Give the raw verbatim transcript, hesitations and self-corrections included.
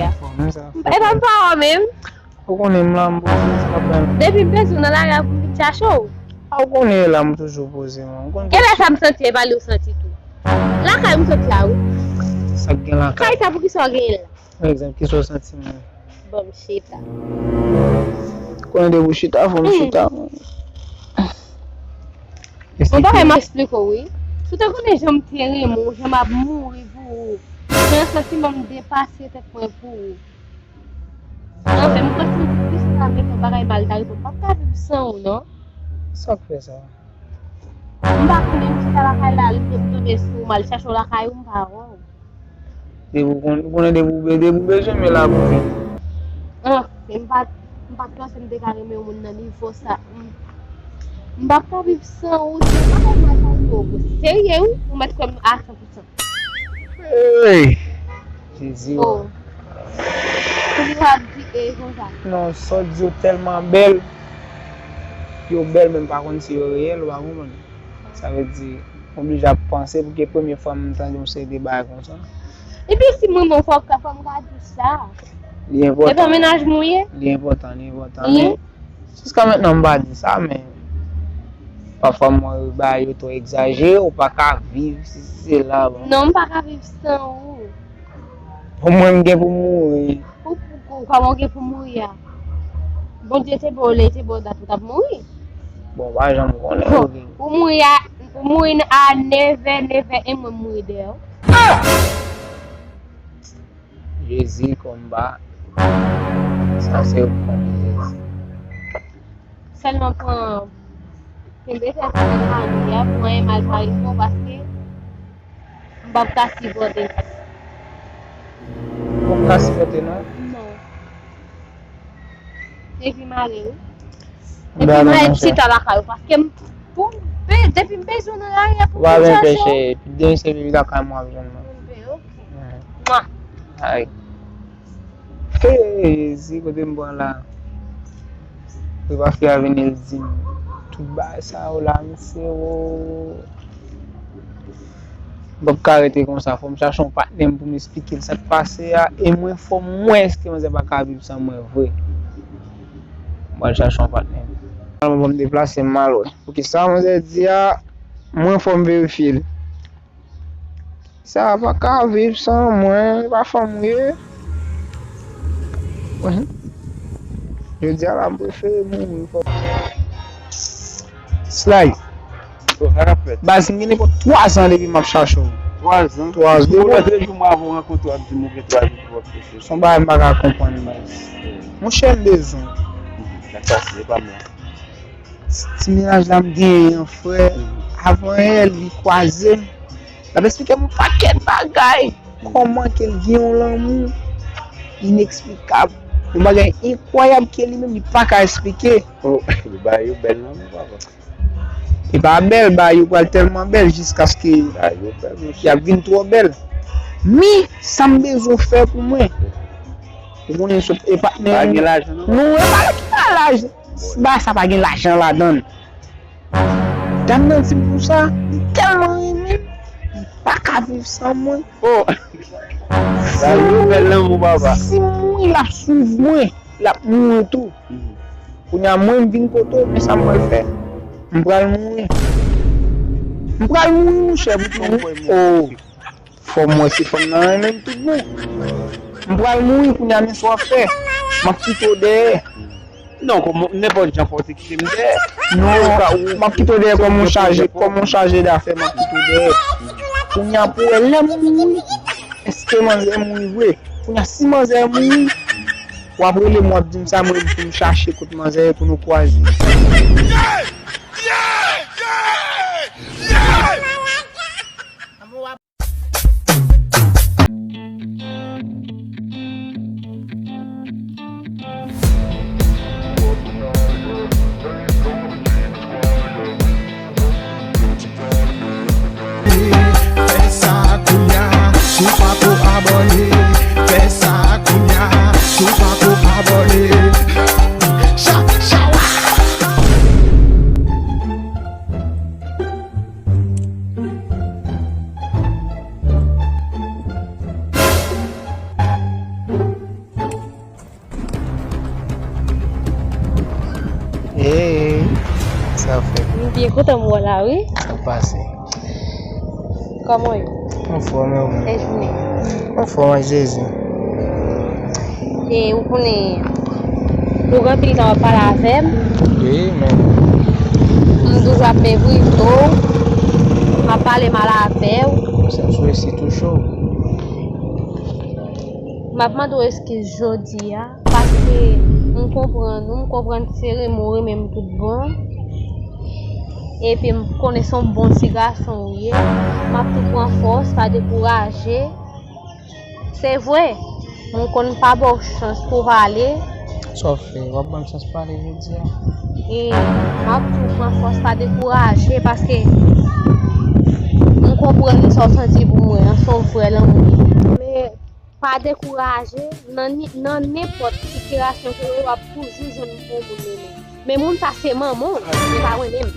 Anfòm, sa. E pa m pa wè menm. Ou konnen m la, m poze, se pa pran. Depi m bezwen nan lari a pou m vin chache w. A, ou konnen la, m toujou poze, man. Ou konnen. E lè sa m santi, e pa li w santi tou. Lakay m sot la, wi. Sa k gen lakay? Kay sa, poukisa w genyen la? Pa egzanp, kisa w santi, man? Bon, m chita. Konnen depi w chita, fò m chita, man. Bon, bagay m ap eksplike w, wi. Si w te konnen jan m te renmen w, jan m ap mouri pou ou, jan santiman m depase tèt mwen pou ou. Anfen, m panse m di plis sa, men yon bagay mal ta rive, m p ap ka viv san ou, non. Sa k fè sa? M pa konnen, m chita lakay la, m tonbe sou ou, m al chache w lakay ou, m pa wè w. Depi w konn, ou konnen depi w be-, depi w bezwen m la pou vin. Ah, men m pa, m pa t panse m te ka renmen yon moun nan nivo sa. M, m p ap ka viv san ou, se pa kòm mwen sa ou serye wi, ou mèt kwè m a san pou san. Hey! Jezi, oh. Pou li w ap di e konsa. Non, sa w di yo tèlman bèl. Yo bèl, men m pa konn si yo reyèl, ou pa konprann. Sa vle di, m oblije ap panse, pouki premye fwa m tande yon seri de bagay konsa. Epi si m renmen w, fò w ka, fò m ka di sa. Li enpòtan. E pa mennaj mwen ye? Li enpòtan, li enpòtan, men jiska mentnan m pa di sa, men pafwa m wè bagay yo twò egzajere, ou pa ka viv si se la, bon. Non, m pa ka viv san ou. Bon, mwen, m gen pou m mouri. Ou, ou, ou, kòman w gen pou mouri a? Bondye te ba w lè, te ba w dat ou t ap mouri. Bon, pa janm konnen. Bon, ou mouri a, ou mouri a nevè, nevè e mwen mouri dèyè w. Jezi konba. Sa se ou konn Jezi. Sèlman pran, kenbe tèt ou nan lari a, pou anyen mal pa rive w, paske m p ap ka sipòte. Ou p ap ka sipòte, non? Non. Depi m ale, wi. Depi m ale, m chita lakay ou, paske m, pou m, depi m bezwen w nan lari a, pou m vin chache w. Ou pa bezwen peche, demen se vin lakay mwen w ap jwenn mwen. Oke. Mwa. Ay. Hey, Jezi, kote m pran la? Epa fi a vini, l di m tout bagay sa yo la, mesye, o. M p ap ka rete konsa, fò m chache yon patnè m pou m esplike l sa k pase a, e mwen fò m wè èske manzè pa ka viv san mwen vre. M pral chache yon patnè m. Finalman, pou m deplase m al wè. Poukisa manzè di a, mwen fò m verifye l. Sa pa ka viv san mwen, e pa fanm ou ye? Jodi a la, m prefere mouri, fò. Sly. Baz, m gen nenpòt twa zan depi m ap chache w. Twa zan? Twa zan. Depi lè jou mwen avè w rankontre w ap di m ou gen twa zan pou w ap chache. Se yon bagay m pa ka konprann, baz. Monchè, m bezwen w. Sa k pase, e pa m la. Ti mennaj la m genyen an, frè, avan yè li kwaze m. L ap esplike m yon pakèt bagay. Kòman ke l gen yon lanmou ineksplikab, yon bagay enkwayab ke li menm li pa ka esplike. Oh, bagay yo bèl lanmou, papa. E pa bèl, bagay yo pral tèlman bèl jiskaske y ap vin twò bèl. Men, sa m bezwen w fè pou mwen. Ou konnen sot e patnè. Pa gen lajan, non? Non, e pa ki pa lajan. Bagay sa pa gen lajan ladan l. Dam nan di m konsa, li tèlman renmen m, li pa ka viv san mwen. Oh! Sa yo bèl lanmou, papa. Si m mouri, l ap swiv mwen, l ap mouri tou. Kounye a, mwen, m vin kote w, men sa m pral fè? M pral mouri. M pral mouri, monchè, pou tou. Oh! Fò m wè si fanm nan renmen m tout bon. M pral mouri kounye a, men sa w ap fè? M ap kite w dèyè. Non, kòman, nenpòt jan fò w te kite m dèyè. Non, m ap kite w dèyè kòm yon chaje, kòm yon chaje dafè, m ap kite w dèyè. Kounye a pou w wè lè m mouri, èske manzè mouri vre? Kounye a si manzè mouri, w ap rele m, w ap di m sa, mwen pou m chache kot manzè ye pou nou kwaze. Fè sa kounya, si w pako abòne. Fè sa kounya, si w pako abòne. Cha, cha, wa. Sa fè. M byen kontan m wè w la, wi. Sa k pase? Kòman w ye? Anfòm, e ou menm? E jounen? Anfòm ak Jezi. E ou konnen, ou gen anpil tan w ap pale avè m. Wi, men. M toujou ap mevrize w. M ap pale mal avè w. Konsa m sou resi touche w. M ap mande w eskiz jodi a, paske m konprann ou, m konprann se renmen w renmen m tout bon. Epi m konnen se yon bon ti gason ou ye. M ap tou pran fòs, pa dekouraje. Se vre, m konn pa ba w chans pou w pale. Sa w fè, w ap ban m chans pale jodi a? E m ap tou pran fòs, pa dekouraje, paske m konprann sa w santi pou mwen an, se yon vrè lanmou. Men, pa dekouraje, nan ni- nan nenpòt sitiyasyon ke w ye, w ap toujou jwenn bon moun renmen. Men moun sa se manman w, se pa mwen menm.